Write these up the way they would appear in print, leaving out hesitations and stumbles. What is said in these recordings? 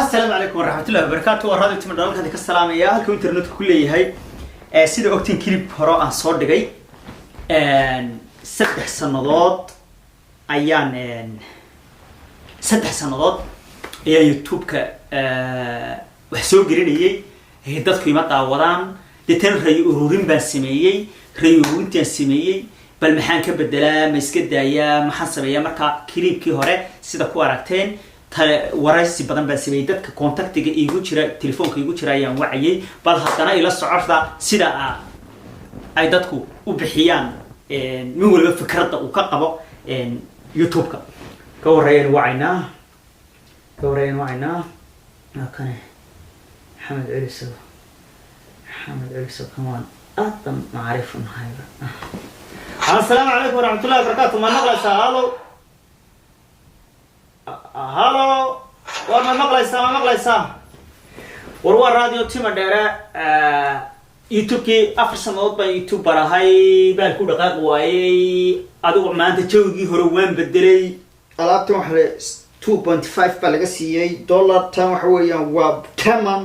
Asalaamu calaykum waraxmatullahi wabarakaatu. Waa Radio Tima dhalkan ka salaamaya, halka internetka ku leeyahay. Sida ogtiin, clip hore aan soo dhigay, 3 sanadood ayaan 3 sanadood ayaan YouTube-ka wax soo gelinayay, dadku ima daawadaan. Deetana rayi ururin baan sameeyey. Rayi ururintaan sameeyey, bal maxaan ka bedelaa? Ma iska daayaa? Maxaan sameeyaa? Marka clipkii hore sida ku aragteen, waraysi badan baan sameeyey. Dadka contactiga iigu jira, telefoonka iigu jira ayaan wacayay. Bal haddana ila socota sida ay dadku u bixiyaan, min waliba fikradda uu ka qabo YouTube-ka. Ka warreeyaan wacaynaa, ka warreeyaan wacaynaa. Waa kane Maxamed Celisow. Maxamed Celisow, kamaan aad baan macaariif u nahayba. Asalaamu calaykum waraxmatullahi wabarakaatu. Ma maqlaysaa? Hallo, hallo, war ma maqlaysaa? Ma maqlaysaa? War waa Radio Tima Dheere. YouTube-kii 4 sanadood baan YouTube barahay, baan ku dhaqaaqi waayey. Adigu maanta jawigii hore waan bedelay. Alaabtan waxa la 2.5 baa laga siiyey dollar. Tan waxa weeyaan waa Canon.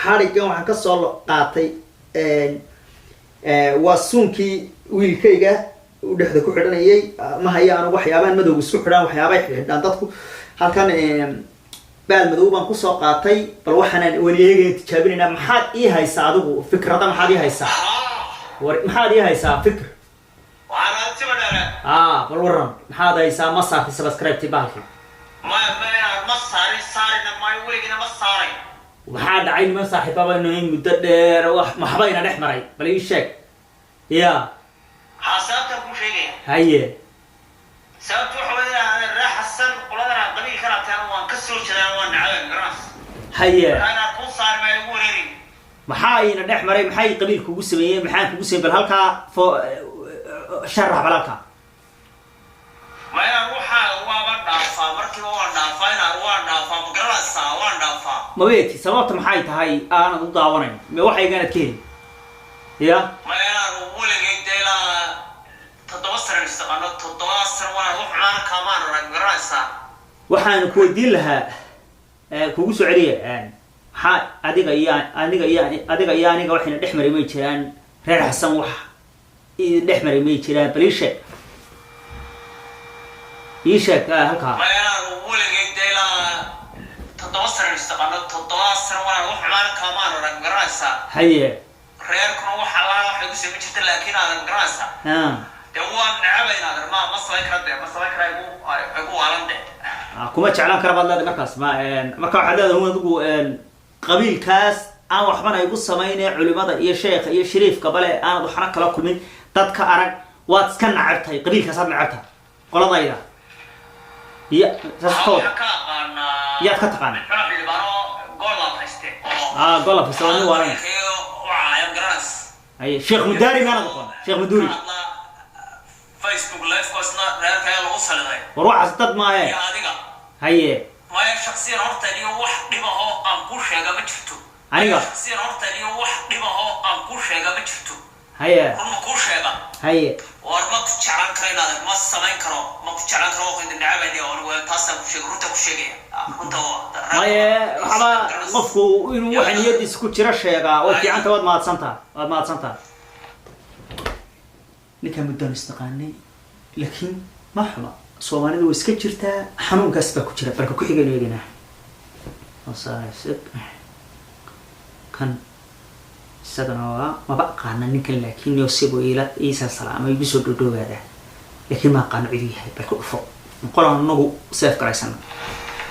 Xadhiggan waxaan kasoo qaatay, waa suunkii wiilkayga u dhexda ku xidhanayay. Ma haya anigu waxyaabahan madowga isku xidhaan, waxyaabay xidhaan dadku. Halkan baal madow baan kusoo qaatay. Bal waxaanaan waan eegaya, tijaabinaynaa. Maxaad ii haysaa adigu fikrada? Maxaad ii haysaa? War maxaad ii haysaa fikr? A bal waran, maxaad haysaa? Ma saartay subscribe bahalkii? Ma saarin, saarina maayo, weligina ma saaray. Maxaa dhacay? Niman saaxiibaba in muddo dheer wax maxba ina dhex maray? Bal ii sheeg ya. Ha, sababtaan kuu sheegaya. Haye. Sababtu waxa weya reer Xasan qoladana qabiilkan ataan waan ka soo jeedaan, waan nacabay, garanas. Haye. Marka inaad kuu saari maayo, ugu wareerin. Maxaa ina dhex maray? Maxay qabiil kugu sameeyeen? Maxaan kugu sameeyey? Bal halkaa fo sharax, bal halkaa. Ma inaan waxaa waaba dhaafaa, markiiba waan dhaafaa, inaan waan dhaafaa, ma garanaysaa? Waan dhaafaa. Mabeeti, sababta maxay tahay aanad u daawanayn? Me waxaygaanad ka helin ya? Ma inaan weligay dee ilaa 7 sano istaqaano, 7 sano waan wax xumaana kaamaan arag, ma garanaysaa? Waxaan ku weydiin lahaa, kugu soo celiya, maxaa adiga iyo aniga iyo adiga iyo aniga waxayna dhex maray? May jiraan reer Xasan wax idin dhex maray? May jiraan? Bal ii sheeg, ii sheeg halkaa. Ma inaan weligay dee ilaa 7 sano istaqaano, 7 sano waan wax xumaana kaamaan arag, ma garanaysaa? Haye. Reerkuna wax allaala waxay ku samayn jirta, laakiin aadan, ma garanaysaa, dee waan necabay inaadan ma samayn kara, dee ma samayn kara, igu waalan de. Kuma jeclaan kara baad leedahay. Markaas ma marka waxaad leedahay adigu qabiilkaas aan waxbana igu samaynee, culimada iyo sheekha iyo shariifka bale aanad waxna kala kulmin, dadka arag, waad iska nacabtahay, qabiilkaasaad nacabtahay, qoladayda iyo saas ka wad. Waxaan ka aqaanaa. Yaad ka taqaana? Mid xuna xildhibaano Goolaad hayste oo Golaf hayste, waa nin waalan. Qabiilkayga u caaya, ma garanaysa. Haye, Sheekh Mudaari maanad aqoon? Sheekh Muduuri. Ka hadla Facebook live-koosna reerkaya lagu saliday. War waxaas dad maahe. Iyo adiga. Haye. Maya, shaksiyan horta niyo wax dhibahoo aan kuu sheega ma jirto. Aniga? Maya, shaksiyan horta niyo wax dhibahoo aan kuu sheega ma jirto. Haye. Run ma kuu sheega? Haye. War ma ku jeclaan karo inaad, ma samayn karo, ma ku jeclaan karo, waa idin nacabayni anigu. Taasaan ku sheegay, runta ku sheegaya. Runta Maye, waxba qofku inuu waxa niyadiisa ku jira sheegaa way fiicanta. Waad mahadsantaha, waad mahadsantaha. Ninkaa muddaan istaqaanay, laakiin ma xuma. Soomaalidu way iska jirtaa, xanuunkaas baa ku jira. Balka ku xigaynu eeganaa. Kan isagana waa maba aqaana ninkan, laakiin yosibu ila iisa salaama, igu soo dhodhoogaada, laakiin ma aqaano ciduu yahay. Balka dhufo, qolaan anagu seef garaysana.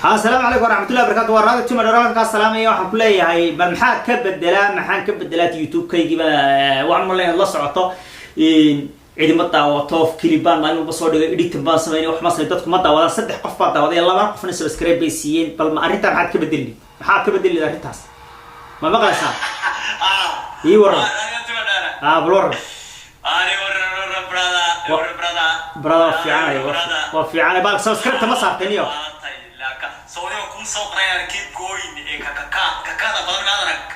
Asalaamu calaykum waraxmatullahi wabarakatu. Waa Raadi Tuma dharalkaa salaamaya. Waxaan ku leeyahay, bal maxaa ka bedelaa? Maxaan ka bedelaa YouTube-kaygiiba? Waxaan malay inaad la socoto, cidima daawato. Clip baan maalin walba soo dhigay, editing baan sameynay, wax ma samey, dadku ma daawadaan. Saddex qof baa daawaday, laba qofna subscribe bay siiyeen. Bal ma arrintaa maxaad ka bedeli? Maxaad ka bedeli arrintaas? Ma maqlaysaa? Ii waran. Bal waran. Brother, waa fiicanay, waa fiicanay. Bal subscribe ma saarteen iyo?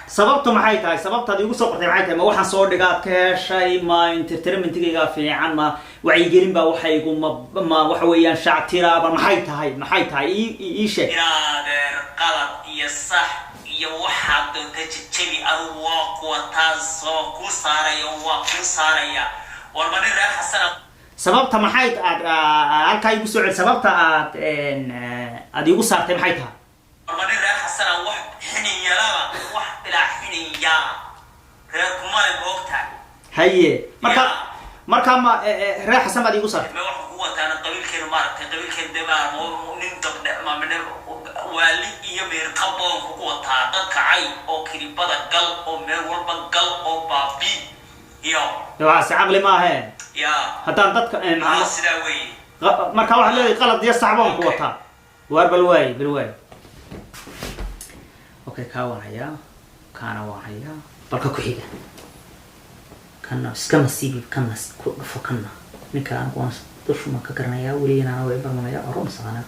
Sababtu maxay tahay? Sababtaad iigu soo qortay maxay tahay? Ma waxaan soo dhigaad ka heshay? Ma entertainmentigayga fiican? Ma wacyigelin baa waxaygu? Ma waxa weeyaan shactira? Bal maxay tahay? Maxay tahay? Ii sheeg. Inaadeer. Iyo sax iyo waxaad doonta jejebi. Adugu waa kuwa taasoo kuu saaraya, waa kuu saaraya. Warma nin reer Xasana? Sababta maxay aad halkaa igu soo celi? Sababta aad aad iigu saartay maxay tahay? Warma nin reer Xasana? Wax xiniyalaba, wax bilaa xiniya reer kumale, moogtahay. Haye, marka markaa ma reer Xasan baad iigu saartay? Ma waxaan ku wataana qabiilkeenu, maaragtay, qabiilkeenu dee maa nin dabdhe ma waali iyo meerqaboon kugu wataa. Dadka cay oo kilibada gal oo meel walba gal oo baabi iyo Waxaase caqli maahe. Ya. Haddaan dadka aa sidaa weeye. Marka waxaad leedahay qalad iyo sax baan ku wataa. Waar bal waay, bal waay. Okay, kaa waan hayaa, kaana waan hayaa. Balka ku xiga kana iska nasiibi, kana ku dhufo. Kana ninka anigu waan dushuma ka garanayaa, weligana way barmanaya oron saqana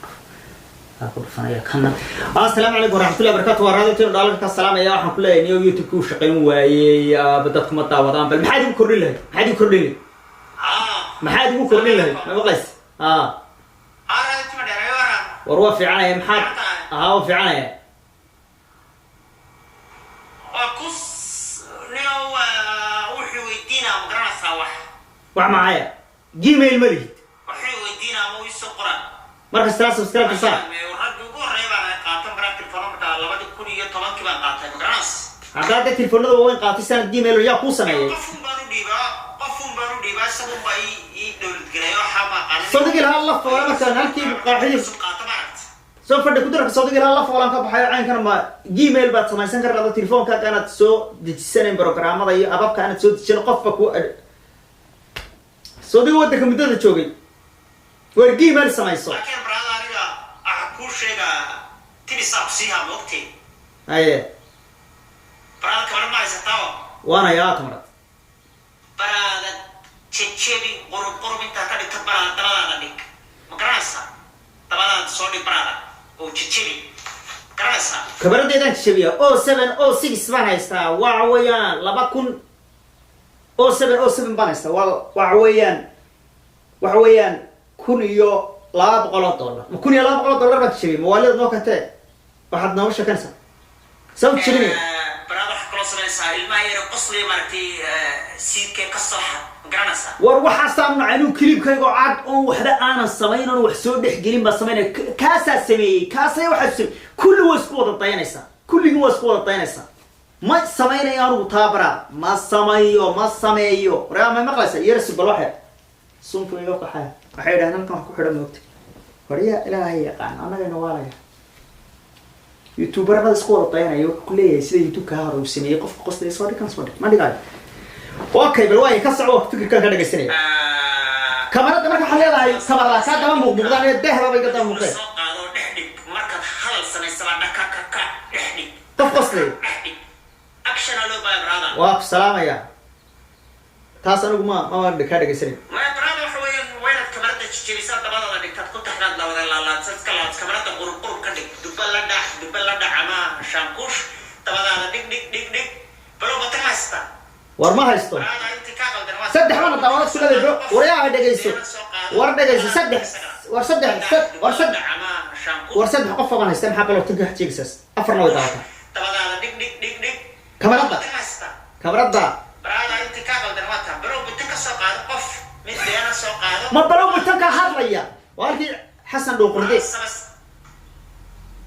kaa ku dhufanaya kana. Assalaamu calaykum waraxmatullahi wabarakatu. Waa raadintiin dhaalalka ka salaamaya. Waxaan ku leeyahay niyo YouTube-ka uu shaqayn waayey, dadku ma daawadaan. Bal maxaad igu kordhin lahayd? Maxaad igu kordhin lahayd? Maxaad igu kordhin lahayd? Ma maqlays? War waa fiicanaya. Maxaad ahaa? Waa fiicanaya. Waa kus nio wuxuu weydiinaa, ma garanaysaa wax? Wax maxaya? Gmail ma lihid? Wuxuu weydiinaa ma iisoo qoran. Marka sidaa subscribe saar. Raggi ugu horreeya baan qaata maraa telefoona, markaa 2010-kii baan qaatay, ma garanaysa. Haddaad dee telefoonada waaweyn qaatay sanad, Gmail yaa kuu sameeyey? Qofun baan u dhiibaa, qofun baan u dhiibaa, isagun baa ii dowladgareeyo, waxaa ma aqaanin. Sodigi lahaa la foola markaan halkii qaaxidii Qaata, maaragta. Soo fadhi ku darka. Sodigi lahaa la foolaan ka baxayo caynkana. Ma Gmail baad samaysan kartaa adoo telefoonkaaga inaad soo dejisanayn programmada iyo ababka inaad soo dejisan qofba ku sodiga waddanka muddada joogay? War Gmail samayso. Laakiin brother, aniga waxaa kuu sheegaa tinisaa kusiihaa, maogtay? Haye. Brother, kamarad ma haysataa? Waan hayaa kamarad. Baraada jejebi, qurub qurub intaa ka dhigto baraada dabadaada dhig, ma garanaysaa? Dabadaada soo dhig baraada oo jejebi, ma garanaysaa? Kamaradeedaan jajabiya. 07 06 baan haystaa. Waxa weeyaan 2000 07 07 baan haystaa. Waa waxa weeyaan, waxa weeyaan $1,200. Ma $1,200 baan jajabiyay? Mawaalida noo kantee, waxaad nooga sheekanaysaa sabab jabinaya. Baraada waxaa kaloo samaysaa ilmaha yara qosliya, maaragtay, siidkee ka soo xad, ma garanaysaa? War waxaasaan nacay inuu kilibkaygo cad oon waxba aanan samayn oon wax soo dhex gelin baa samaynaya. Kaasaa sameeyey, kaasay waxaa sameeyey. Kulli waa isku wada dayanaysaa, kulligin waa isku wada dayanaysaa. Ma samaynayo anigu taabara, ma samayo, ma sameeyo. Waraa, ma maqlaysa? Yarsi bal waxa sunku iga qaxaya. Waxay yidhahdeen halkan wax ku xidhan, moogta. Waryaa, Ilaahay yaqaan annagayna waalaya. Youtuberada isku wada dayanaya wuxuu ku leeyahay sida YouTube-ka hore uu sameeyey qofka qoslaya soo dhig, kan soo dhig, ma dhigaayo. Okay, bal waay, ka soco. Fikirkan ka dhagaysanaya kamarada. Marka waxaad leedahay kamarada kaa daba muuqmuuqdaan ee dehba bay ka daba muuqdeen. Soo qaado, dhex dhig. Markaad hadal samaysaba dhaka ka ka dhex dhig. Qof qoslay. Dhex dhig, action aa loo baaya, brother. Waa ku salaamaya. Taas anigu ma kaa dhagaysanay. Maya brother, waxa weeyaan waa inaad kamarada jejebisaa, dabadada dhigtaad ku taxdaad lawada laalaadsa, iska laad kamarada, qurub qurub ka dhig, dubba la dhac, dubba la dhac ama shaankuush dabadaada dhig, dhig, dhig, dhig. Balow batan haysta. War ma haysto. Brother, intii kaa qaldan waa Saddex bana daawada isku leedahay, bro. Waryaa, dhegayso. War dhegayso, saddex, war saddex, war saddex, ama shaankuush. War saddex qof baan haysta. Maxaa baloo tanka wax sheegaysaas? Afarna way daawataa. Dabadaada dhig, dhig, dhig, dhig. Kamarada. Batan haysta. Kamarada. Brother, intii kaa qaldan waa taa. Balow batan ka soo qaado, qof mid beena soo qaado. Ma balow butanka hadlaya? Waa halkii Xasan Dhuuqurde.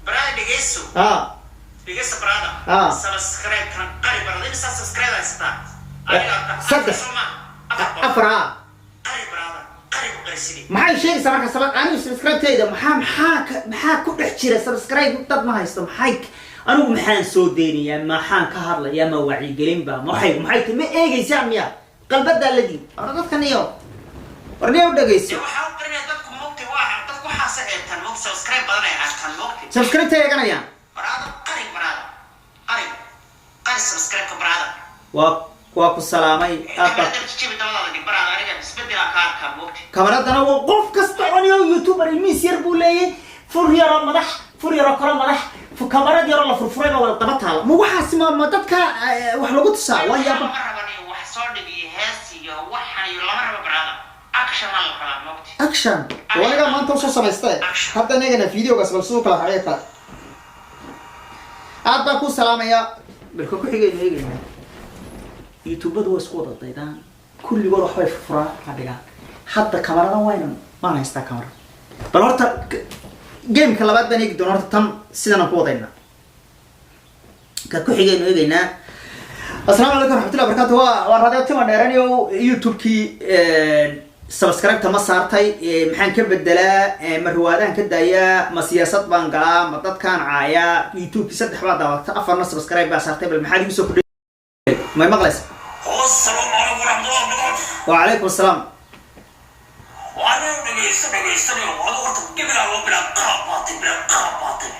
Brother, dhegeyso. Dhegeyso, brother. Subscribe kan qari, brother. Imisa subscribe haysataa adiga? Saddex. Afar. Afar, ha. Qari, brother, qari ku qarisidi. Maxay sheegaysaa marka saba anigu subscribe-tayda? Maxaa ku dhex jira subscribe? Dad ma haysto. Maxay anigu maxaan soo deynayaa? Maxaan ka hadlayaa? Ma wacyigelinba? Maxay tahay? Ma eegaysaan miya? Qalbadaa ladii war dadkan iyo war niyo dhegayso. Dee waxaa u qarinaya dadku, mogtay, waa dadku waxaasa eegtaan, mogta, subscribe badan ay arkaan, mogtay. Subscribe-ta eeganayaan. Brother, qari, brother, qari, qari subscribe-ka, brother. Waa ku salaamay aad baa. Kamarada jijibi, dabadaada dhig, brother. Aniga isbedelaa ka arkaa, mogtay. Kamaradana waa qof kasta oo niyo youtuber ilmihiis yar buu leeyay. Fur yaroo madax, fur yaroo kalo madax, kamarad yaroo la furfuray baa wada daba taala. Ma waxaas ma dadka wax lagu tusaa? Waa yaaba. Lama raban iyo wax soo dhig iyo hees iyo waxan iyo lama rabo, brother. Action aa la rabaa, mogtay. Action wanigaa maanta usoo samaystay. Hadda inagana videogaas bal siduu kala xaqiiqa. Aad baan kuu salaamayaa. Balka ku xigaynu eegaynaa. Youtubadu waa isku wada daydaan, kulligood waxbay furfuraan, waxaa dhigaan. Hadda kamaradan waynan Waan haystaa kamara. Bal horta gameka labaad baan eegi doona. Horta tan sidan aan ku wadaynaa, ka ku xigaynu eegaynaa. Asalaamu calaykum waraxmatullahi wabarakatu. Waa Radio Tima Dheeraniyo. YouTube-kii subscribe-ta ma saartay? Maxaan ka bedelaa? Ma riwaadaan ka daayaa? Ma siyaasad baan galaa? Ma dadkaan caayaa? YouTube-kii saddex baa daawata, afarna subscribe baa saartay. Bal maxaad igu soo kordhay? May maqlaysa? Asalaamu calaykum waraxmatullahi wabarakaatu. Wacalaykum asalaam. Waxaan dhegeysta dhegeysanayo adu horta gebigaa loo bilaa qaab baatay, bilaa qaab baatay,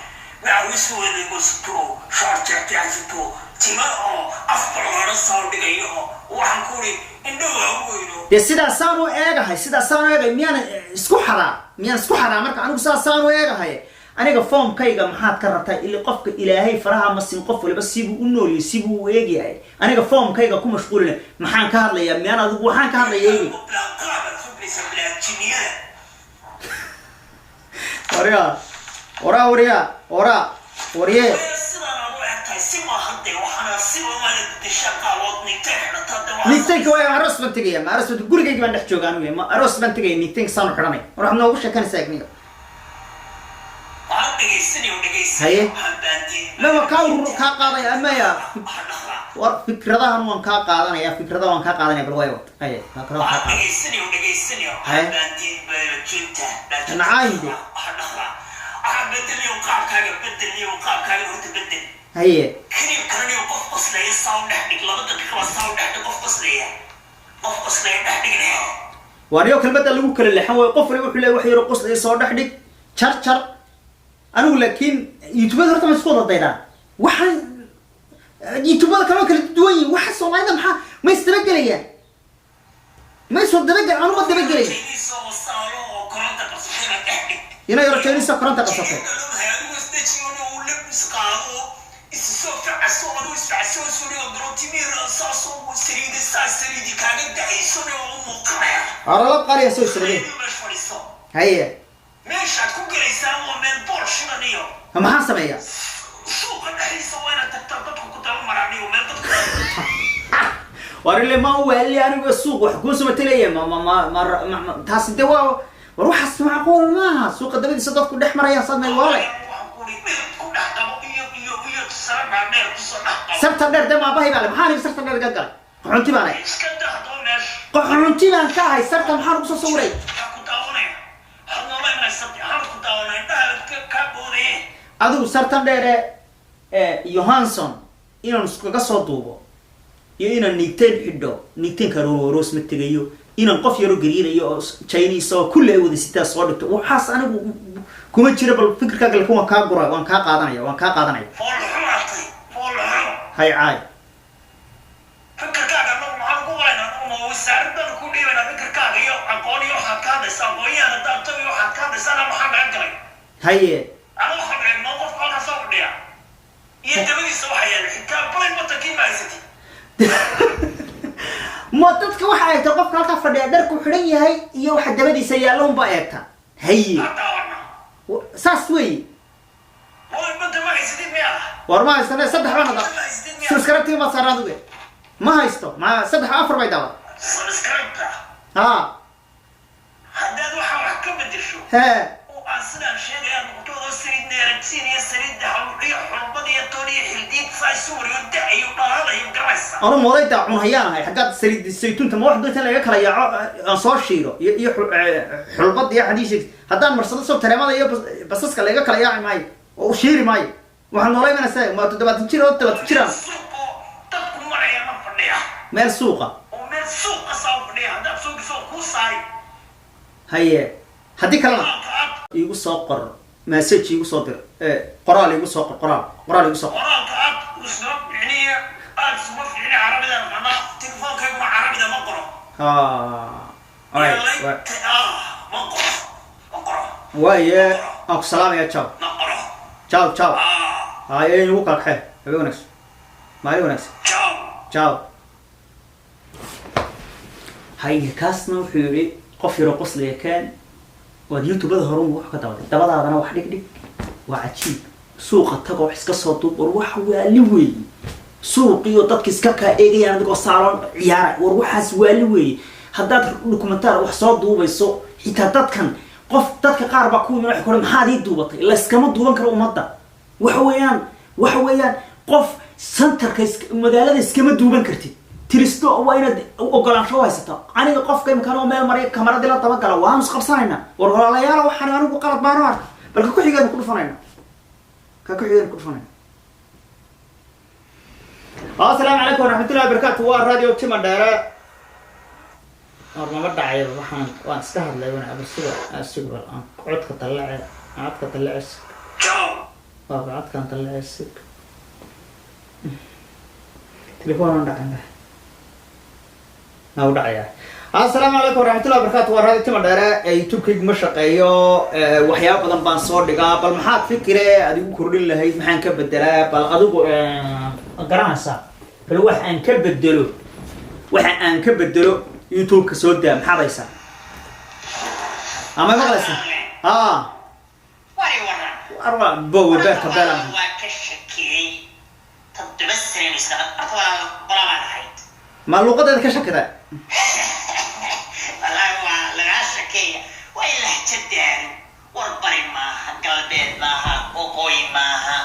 macawis weyn sito, shaar jeexjeex sito, tima oo af balaaran soo dhigayo, oo waxaan ku uri indho waaweyno. Dee sidaasaan u eegahay, sidaasaan u eegahay. Miyaan isku xadaa? Miyaan isku xadaa? Marka anigu sidaasaan u eegahay. Aniga foomkayga maxaad ka rabtaa? Ili qofka Ilaahay faraha ma sin, qof waliba sibuu u noolyahay, sibuu u eegyahay. Aniga foomkayga ku mashquulina. Maxaan ka hadlayaa? Miyaan adigu waxaan ka hadlaya eegi? Bilaa qaabaad soo gelaysaa, bilaa jinniyada. Waryaa, waraa, waryaa, waraa, warye. Sidaan aad u egtahay si maaha dee, waxaana si waana disha qaabood nigtay xidhataa dee waxaa. Nigtaynka waay, aroos baan tegaya. Ma aroos baan, gurigayga baan dhex jooga anigu. Ma aroos baan tegaya? Nigtaynka saan u xidhanay. War waxaad noogu sheekanaysaa egniga. Waxaan dhegeysanayo, dhegeysanayo. Haye. Waxaan baandiin. Ma waa kaa urur kaa qaadaya amaya? Waxaan dhaqaa. War fikradahan waan kaa qaadanaya, fikradaha waan kaa qaadanaya. Bal way wad haye, fikradaha waan kaa Waxaan qaadanaya. dhegeysanayo, dhegeysanayo. Haye. Waxaan baandiin baajinta. Nacayndi. Waxaan dhaqaa, waxaan bedeliyo qaabkaaga, bedeliyo qaabkaaga, horta bedel. Haye. Kariib kaleniyo qof qoslaya saa u dhex dhig, 2 daqiiqaba saa u dhex dhig, qof qoslaya, qof qoslaya dhex dhigne. Waaryo, kelmadda lagu kala leexan waayo. Qof waliba wuxuu leeyahay wax yaro qoslaya soo dhex dhig, jar jar. Anigu laakiin youtubada horta ma isku wada daydaan? Waxaan youtubada kale waa kala duwan yihin. Waxa Soomaalida maxaa ma isdabagelayaan? Ma isoo dabagel? Anu ma dabagelay. Chinese oo saalo oo koronta qabsatayna dhex dhig. Ina yaro Chinese oo koronta qabsatay. Adigu isdejiyo uu labis qaado, isu soo facaso, adigu isfacaso, suriyo garotimiir saasoo saliidi, saas saliidi kaaga da'ayso oo u muuqanaya. Aralab qaaliya soo isradeen. Meesha fadhiiso. Haye. Meeshaad ku gelaysaa waa meel bool shidan iyo Maxaan sameeyaa? Suuqa dhexdiisa waa inaad tagtaa, dadku ku daba maraan iyo meel dadku. War ile ma waali anigu suuq wax kuu soo matalaya. Ma taasi de waa, war waxaas macquul maaha. Suuqa dabadiisa dadku dhex marayaan saad meel waale. Waxaan ku uri dhir ku dhex qabo iyo sare dhaadheer kusoo dhex qabo. Sarta dheer dee maabahay baa le. Maxaan ihi sarta dheer ga galay? Qaxoonti baan ahay. Iska dahdo meesha. Qaxoonti baan ka ahay. Sarta maxaan ugu soo sawiray? Waxaa ku daawanaya, waxaad noola imanaysa, waxaan ku daawanaya indhaha kaa boodayeen. Adigu sartan dheere ee Johansson inaan iskaga soo duubo iyo inaan nigteen xidho, nigteenka aroos ma tegayo, inaan qof yaro gariirayo oo Chinese oo kulli ay wada sitaa soo dhigto, waxaas anigu kuma jira. Bal fikirkaaga laakiin waan kaa gura, waan kaa qaadanaya, waan kaa qaadanaya. Foolxumaatay, foolxumo. Hay caay. Fikirkaaga anagu maxaan ku qoraynaa? Ma wasaaraddan ku dhiibaynaa fikirkaaga iyo aqoon iyo waxaad ka hadlaysaa, aqoonyahan haddaad iyo waxaad ka hadlaysaa, maxaa naga galay? Haye. Ana waxaan eegnoo qofka halkaa soo fadhiya iyo dabadiisa waxa yaala, xitaa balay wadankii ma haysatid. Ma dadka waxa eegta qofka halkaa fadhiya dharku xidhan yahay iyo waxa dabadiisa yaalla unbaa eegta? Haye. Ha daawana. Saas weeye. Mada ma haysatid miya? War ma haystane, saddex baan Ma haysatid miya? Subscribe ma saaraan aduge? Ma haysto, ma saddex, afar bay daawa. Subscribe-ta. Ha. Haddaad waxa wax ka bedesho hee oo aan sidaan sheegaya noqoto, oo saliid neeratiin iyo saliid iyo xulbad iyo toon iyo xildiid saa isu wariyo, da-ayo, dhalaalayo, garanaysa. Anu mooday daacun hayaan ahay. Xaggaad saliid saytuunta ma wax doonta laga kala yaaco aan soo shiiro iyo xulbad iyo xadiis haddaan marsado, soo tareemada iyo basaska laga kala yaaci maayo oo u shiiri maayo. Waxaad noola imanaysaa ma 70 jir oo 70 jiraan. Suuq oo dadku maraya ma fadhiya. Meel suuqa. Oo meel suuqa saa u fadhiya haddaad soo giso kuu saari. Haye, haddii kalena Qoraalka aad iigu soo qor message, iigu soo dir qoraal, iigu soo qor qoraal, qoraal iigu soo qor. Qoraalka aad isma ficniya, aad isma ficni carabida macnaa telefoonkayguna carabida ma qoro. Ha, alright. Ma qoro, ma qoro. Waaye, aan ku salaamaya. Ciao. Ma qoro. Ciao, ciao. Ah. Haye, igu kala kaxee. Habeen wanaagsan, maalin wanaagsan. Ciao. Ciao. Haye, kaasna wuxuu yihi qof yaro qoslaya keen. Waad youtubada horun wax ka dabaday, dabadaadana wax dhig dhig. Waa cajiib. Suuqa tagoo wax iska soo duub. War wax waali weeye, suuqiyo dadka iska kaa eegayaan adigoo saaloon ciyaara. War waxaas waali weeye. Haddaad documentaar wax soo duubayso, xitaa dadkan qof, dadka qaar baa ku iman, waxay ku odhan, "Maxaad ii duubatay?" Layskama duuban karo ummadda. Waxa weeyaan qof centerka magaalada iskama duuban kartid. Tiristo waa inaad ogolaansho u haysato. Aniga qofka imkaan oo meel maraya kamaradii la dabagala, waanu isqabsanaynaa. War walaalayaala, waxaan anigu qalad baanu arka. Bal ka ku-xigaynu ku dhufanayna, ka ku-xigaynu ku dhufanayna. Asalaamu calaykum waraxmatullahi wabarakaatu. Waa Radio Tima Dheere. War mama dhacayba waxaan, waan iska hadlay wana abarsiga asig. Bal aan codka dallace, codka dallace, waaba codkaan dallace. Sig, telefoon aan dhacay na u dhacaya. Asalaamu calaykum waraxmatullahi wabarakatu. Waa Radio Tima Dheere. YouTube-kaygu ma shaqeeyo. Waxyaaba badan baan soo dhigaa. Bal maxaad fikire aad igu kordhin lahayd? Maxaan ka bedelaa? Bal adigu garanaysaa, bal wax aan ka bedelo, waxa aan ka bedelo YouTube-ka soo daa. Maxaad haysaa ama maqlaysaa? Ha. Wari waran. Arwa bowe beerka beelan. Waa ka shakiyey 7 sano isla horta waa qolabaan ahayd. Ma luuqadeeda ka shakida? Wallaahi waa lagaa shakeeya, way lahjadaanu. War bari maaha, galbeed maaha, waqooyi maaha,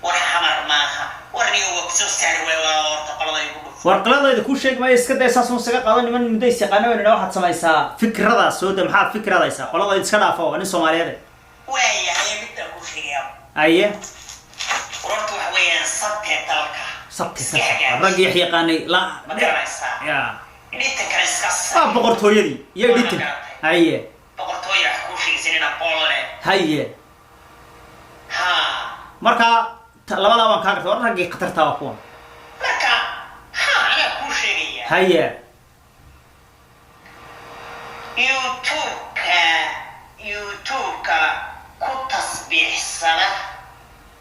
war xamar maaha. War niga waa kusoo saari waay. Waa horta qolada igu dhuf. War qaladayda kuu sheegi maayo, iska day. Saas un isaga qaado. Niman muddo is yaqaana waynu. Waxaad samaysaa fikrada soo da. Maxaad fikradaysaa? Qoladayda iska dhaafo, waa nin Soomaaliyeed. Waayahay, midaan ku sheegaya. Aye. Wararta waxa weeyaan sabtee dalka. Sabti. Iska hagaaji. Rag yax yaqaanay la. Ma garanaysaa? Ya. Dhinta kale iska Waa boqortooyadii iyo dhitin. Haye. Boqortooya wax kuu sheegaysan in aqoon leh. Haye. Ha. Marka labadaa waan kaa gartay. War raggii khatartaa waa kuwan. Marka ha, anaa kuu sheegaya. Haye. YouTube-ka ku tasbiixsada.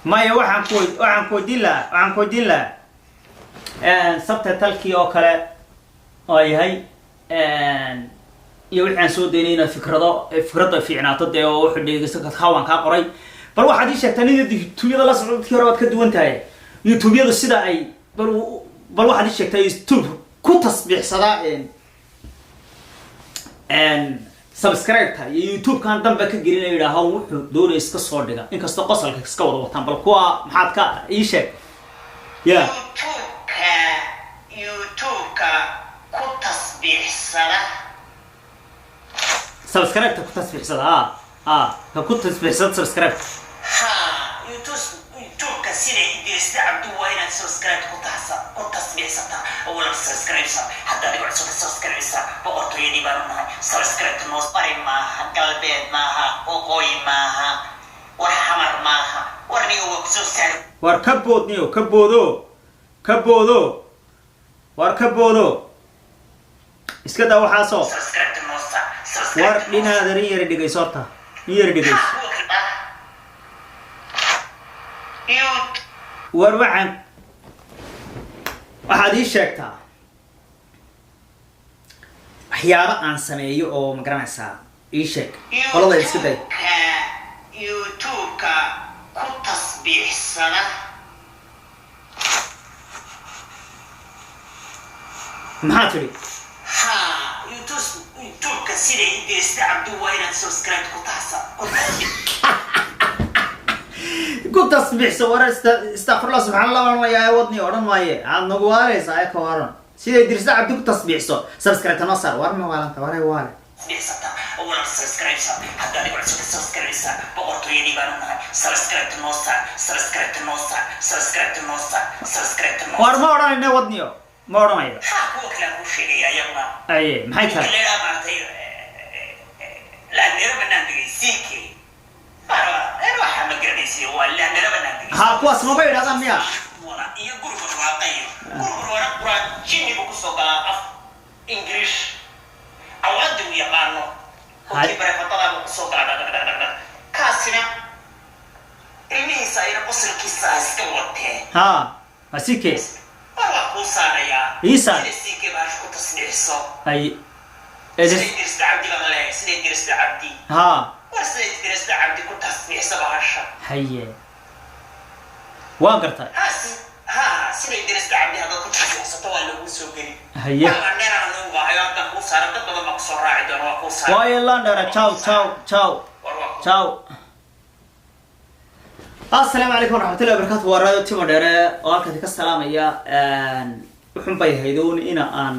Maya, waxaan ku weydiin lahaa subtitlekii oo kale oo yahay iyo wixii aan soo daynay, inaad fikrado, fikradda fiicnaato dee, oo wuxuu dhegeysto kaa waan kaa qoray. Bal waxaad ii sheegtaa nin YouTube-yada la socdo, dadkii hore waad ka duwan tahay. YouTube-yadu sida ay bal waxaad ii sheegtaa YouTube ku tasbiixsada subscribe-ta iyo YouTube-kan danba ka gelina, yidhaaho wuxuu doonaya iska soo dhiga, inkastoo qosolka iska wada wataan. Bal kuwa maxaad ka ii sheeg ya? YouTube-ka ku tasbiixsada. Subscribe-ta ku tasbiixsada, a a ka ku tasbiixsada subscribe. Ha, YouTube-ka sida Idriisle Cabdu waa inaad subscribe ku tasbiixsataa. Awalan subscribe sa, hadda adigo cusub subscribe sa. Boqortooyadii baanu nahay. Subscribe noos. Bari maaha, galbeed maaha, waqooyi maaha, war xamar maaha. War niga waa kusoo saari. War ka boodniyo, ka boodo, ka boodo, war ka boodo, iska daa waxaasoo. Subscribe noosa. War dhinaada nin yara dhegayso, horta nin yara dhegayso. YouTube. War waxaad ii sheegtaa waxyaabo aan sameeyo oo ma garanaysaa. Ii sheeg, qolada iska day. YouTube-ka ku tasbiixsada. Maxaa tidhi? Ha, YouTube-ka sida Idriisle Cabdu waa inaad subscribe ku Ku tasbiixso. War istakfirullah, subxaan Allah odhan maayo, wadni odhan maaye. Aad nagu waaraysaa ee ka waran sida Idriisle Cabdi ku tasbiixso, subscribe noo saar. War ma waalanta? Waray waale. Tasbiixsata. Awalan subscribe sa, hadda adigo cusub subscribe sa. Boqortooyadii baanu nahay. Subscribe noo saar, subscribe noo saar, subscribe noo saar, subscribe noo. War ma odhanayna, wadniyo, ma odhanayo. Ha, kuwa kale aan kuu sheegaya iyaguna. Aye, maxay tahay? Leedaa maaragtay laandheero banaan degay ck waxaa ma garanaysi, waa laandheero banaan degay. Ha, kuwaas maba yidhahdaan miya? Wala iyo guriga dhawaaqayo, guriga wara quraan jinni buu kusoo galaa, af Ingiriish awaadi uu yaqaano oo kii bareefadada buu kusoo galaa dhaqdhaqdhaqdhaq. Kaasina ilmihiisa ayna qosolkiisa iska watee. Ha, waa ck. War waa kuu saarayaa. Ii saar. Sida ck baasha ku tasbiixso. Ay. Sida Idrisle Cabdi baan leeyahay, sida Idrisle Cabdi. Ha. War sida Idrisle Cabdi ku tasbiixso bahasha. Haye. Waan gartay. Ha, sida Idris Cabdi haddaad ku jeexjeexsato, waa lagu soo geli. Waa dheeraan loo waayo, haddaan kuu saaran, dad badan baa kusoo raaci doona, waa kuu saaran. Waayo landera, ciao ciao ciao. War waa Ciao. Asalaamu calaykum waraxmatullahi wabarakatu. Waa Radio Timo Dheere oo halkaasi ka salaamaya. Wuxun bay haydoon ina aan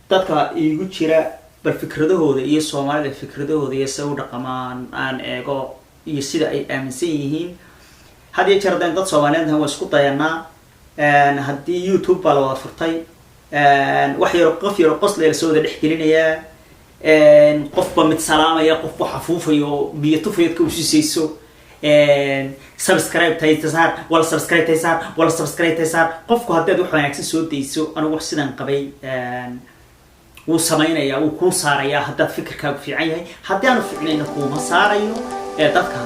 dadka iigu jira bal fikradahooda iyo Soomaalida fikradahooda iyo sida u dhaqamaan aan eego iyo sida ay aaminsan yihiin. Had iyo jeer haddaynu dad Soomaaliyeed nahay, waa isku dayanaa. Haddii YouTube baa la wada furtay, wax yaro qof yaro qoslay lasoo wada dhex gelinayaa, qofba mid salaamaya, qofba xafuufayo, biyo tufayood ka usisayso, subscribe tay saar, wala subscribe tay saar, wala subscribe tay saar. Qofku haddaad wax wanaagsan soo dayso, anigu wax sidaan qabay, wuu samaynayaa, wuu kuu saarayaa haddaad fikirkaagu fiican yahay. Haddii aanu fiicnayna, kuuma saarayo. Ee dadka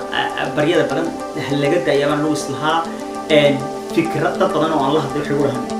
baryada badan ha laga daaya baan anigu islahaa. Fikra dad badan oo aan la hadlay waxay ku dhahan